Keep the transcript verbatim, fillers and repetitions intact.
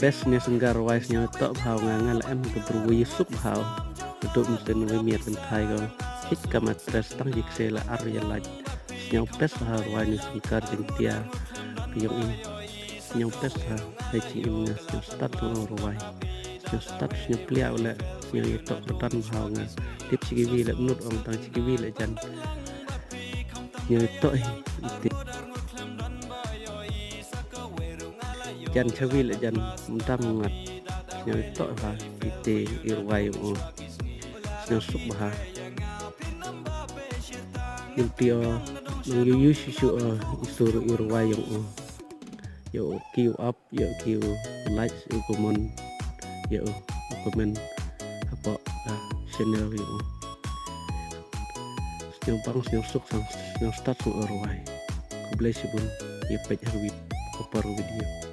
Best sñiaw singer rwai sñiaw ïa toh bha u nga, nga la em ka bru ïa suk bha u. Ka duk mesti ngi miat kan thai ko. Hik ka ma tres tang ji kse la ar ïa lait. Sñiaw best bha rwai ni sñiaw kar jingtia. Ka yong i. Sñiaw best bha. Hai chi im nga sñiaw start sñiaw rwai. Sñiaw start sñiaw plia u le. Sñiaw ïa toh ka tan bha u nga. Tip chi ki wi le nut ong tang chi ki wi le jan. Sñiaw ïa toh hi. Tip. Jan chawi le jan mdam ngat. Sñiaw ïa toh ha ite i rwai yong o. Sñiaw suk bha. Yung ti o nang yu yu shu shu o i sur i rwai yong o. Yo ki u up, yo ki u like, yo comment, yo comment hapoh channel yong o. Sñiaw bang sñiaw suk sang sñiaw start sñiaw rwai. Khublei shibun ïa peit ha wi ka por video.